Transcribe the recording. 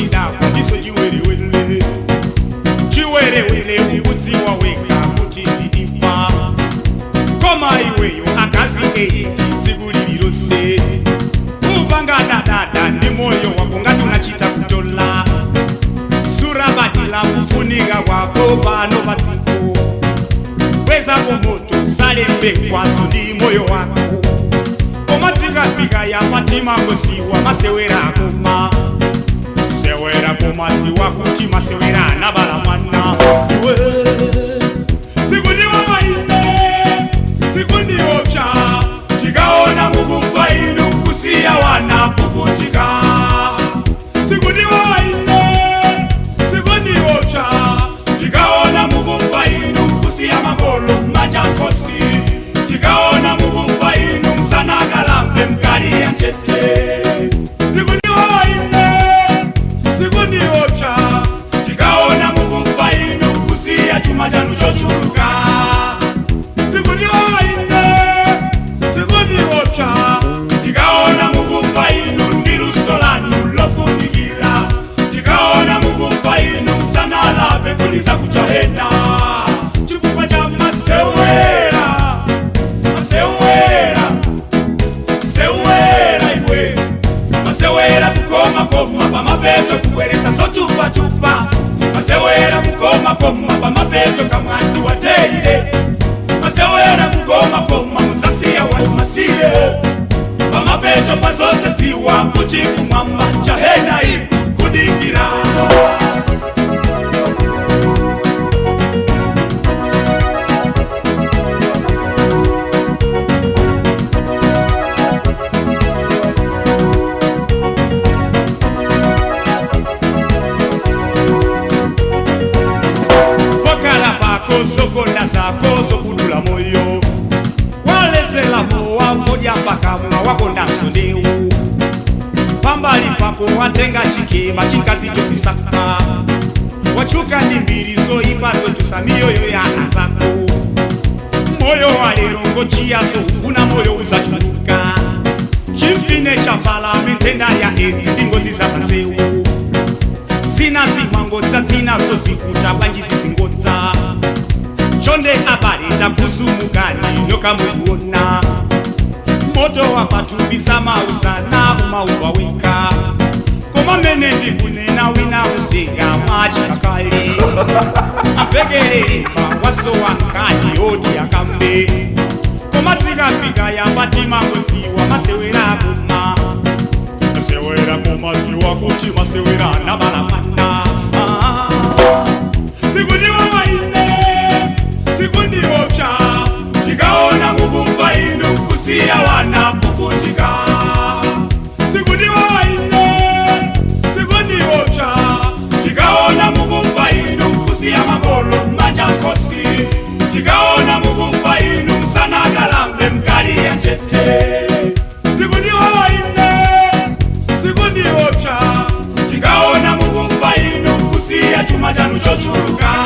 Chidakwa ndiso chiwerewere, chiwerewere ukudziwa weka kuti ndidifa. Koma iweyo akazi 8 tsiku lililonse, kupanga dadada ndi moyo wako ngati unachita kutola. Surabadila kufunika kwako pano patsiko, bwezako moto salembe kwaso ndi moyo wako. Koma dzikafika yapatima ngosiwa masewera akoma sewera, koma dziwa kuti masewera anabala mwana iwe. Sikundiwo maine, sikundiwopsa, tikaona mukufa inu kusiya wana kuvutika. Sikundiwo maine, sikundiwopsa, tikaona mukufa inu kusiya makolo majankosi, tikaona mukufa inu msanakalambe mkali ya mchete. Sikundiwo maine, sikundiwopsa, tikaona mukufa inu kusiya chuma chanu chochuluka. Sikundiwo ine, sikundiwopsa, tikaona mukufa inu ndi luso lanu lofunikira, tikaona mukufa inu msanalave kuliza kuchahena chifukwa cha masewera. Masewera, sewera iwe, masewera kukomakoma pamapeto kubweresa sochupatupa. Masewera kukomakoma pamapeto kamwazi wateire. Masewera kukomakoma musasiya wamasiye pamapeto pazose dziwa kuti kumwamba chahena iku kudikira. Pokala pako zokonda zako zokudula moyo, walezelapo wafodya pakamwa wakondanso ndewu. Pambali pako watenga chikema chinkazi chozisasa, wachuka ndi mbiri zoyipa zochusa miyoyo ya anzako. Moyo wa lero ngochiyaso ufuna moyo uzachuluka. Chimfine chavala mentenda ya edzi ndi ngozi za pansewu. Zina zimangodza dzinazo zikuta bwanji zizingodza. Chonde abale takuzumukani nokamukuona moto wapatupisa mauzana umauva weka. Koma mene ndikunena wina kusenga mwachikakale apekelelema wasowa nkani oti akambe. Koma dzikafika yapatimangodziwa masewera akoma masewera, koma dziwa kuti masewera anabala mwana. Sikundiwo maine, sikundiwopsa, tikaona mukufa inu kusiya wana kuvutika. Sikundiwo maine, sikundiwopsa, tikaona mukufa inu kusiya makolo majankosi, tikaona mukufa inu msanakalambe mkali ya mchete. Sikundiwo maine, sikundiwopsa, tikaona mukufa inu kusiya chuma chanu chochuluka.